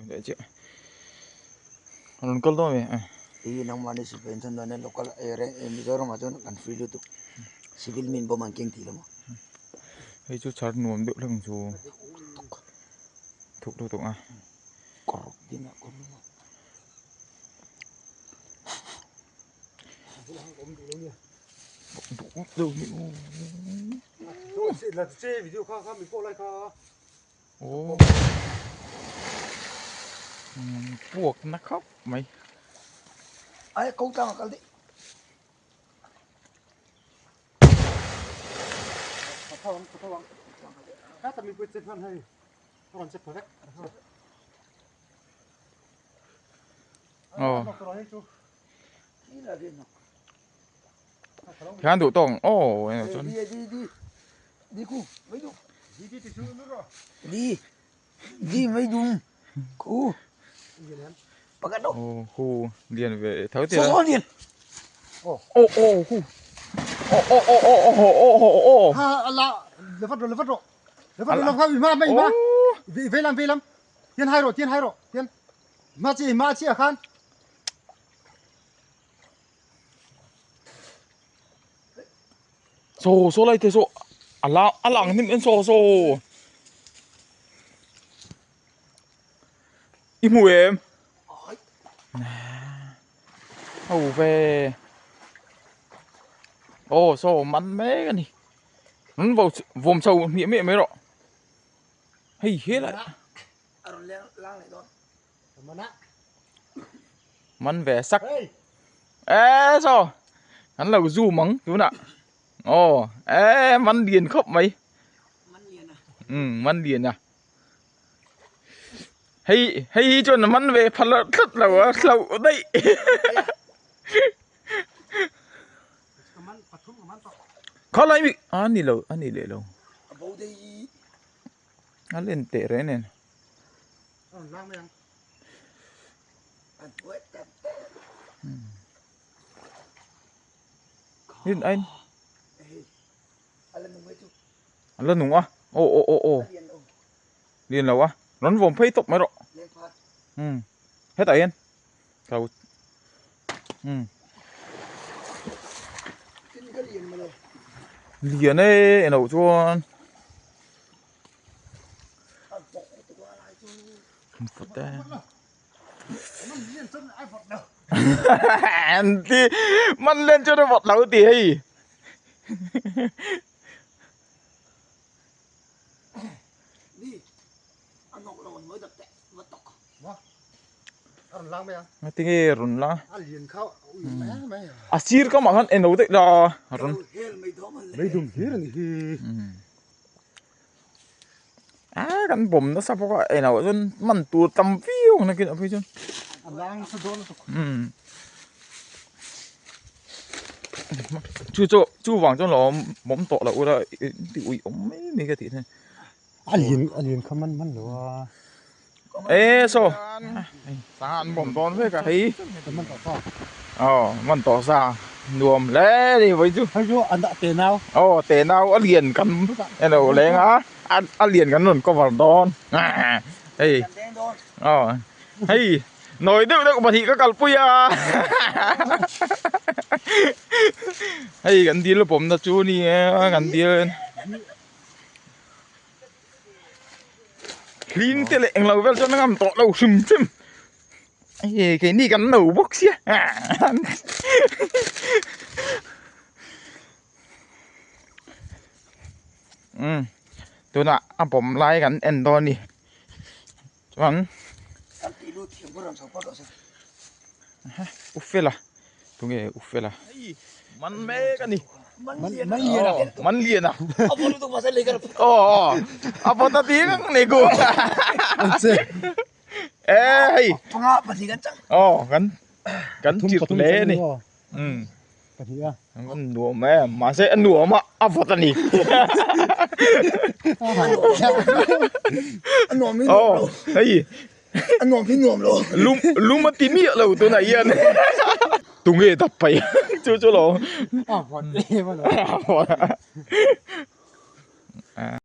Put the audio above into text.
leh chiah a rawn kal dawn a ni hei nangmahni sipai an chhan dan hian local Mizoram ah chuan an free lutuk civil mi in bomb an keng tih lo maw hei chu chhar nuam deuh hlek ang chu thuk lutuk a kawr ding ah kawr ding ah. Puak na khawp mai. Ai ko tlang a kal dih. Aw. Thian duh tawng aw eng chuan. Di di di di ku mai du. Di di mai dum ku. Pakat do. Aw hu lian ve tho te. So lian. Aw aw hu. Aw aw aw aw aw aw aw aw. Ha ala levat ro levat ro. Levat ro levat ma ma ma. Velam velam. Tian hai ro tian hai ro tian. Ma chi ma chi a khan. So so lai te so a la a lang hnim en so so. I hmu em? Ho ve. Ồ so man mek a ni. An vo vawm chho hmiah hmiah mai rawh. Hei he lai. A rawn leng lang leh dawn. Man ve sak. Ê sao? Hắn lo zoom ang tunah. Ồ, ê man lian khawp mai. Man lian a. Ừ, man lian a. Hei hei hi chuan man ve phal tlat lo a hloh daih. Khalai mi a ni lo a ni leh lo. A bo dei. A len teh reng nen. Rin ain. A la nung a. Aw aw aw aw. Lian lo a. Rawn vawm phei tawp mai rawh. Um. Hetah hian. Kau. Um. Lian e eno chuan. An ti man lên cho nó vọt lâu thì hay tinge run la a sir ka mah khan eno daih la run a kan bawm nasa bawk a englo ah chuan man tur tam viau ang nakin ah phei chuan umm chu chu chu vang chuan lo awm tawh loh ula ti ui awm mai mai ka tih thei a lian a lian kha man man lo a e saw sangha an bawm dawn vek a hei man tawh sa aw man tawh sa nuam hle a ni vawi chu hei chu an dah te nau aw te nau a lian kan eno leng a a lian kan rawn cover dawn hei aw hei nawi deuh deuh pahnih ka kalpui a hei kan dil pawmna chu a ni a kan dil hling te leh englo vel chuan a ngam tawh lo hrim hrim hei keini kan no bawk sia umm tunah a bawm lai kan en dawn a ni chuan ufela tunge ufela man mek a ni man lian a aw aw a vawt a ti ngang ni ku e hei aw kan kan chirh hle a ni umm an nuam e mahse a nuam a a vawt a ni aw hei lum lum a ti miah lo tunah hian tunge dap pai chu chu lo a vawt a.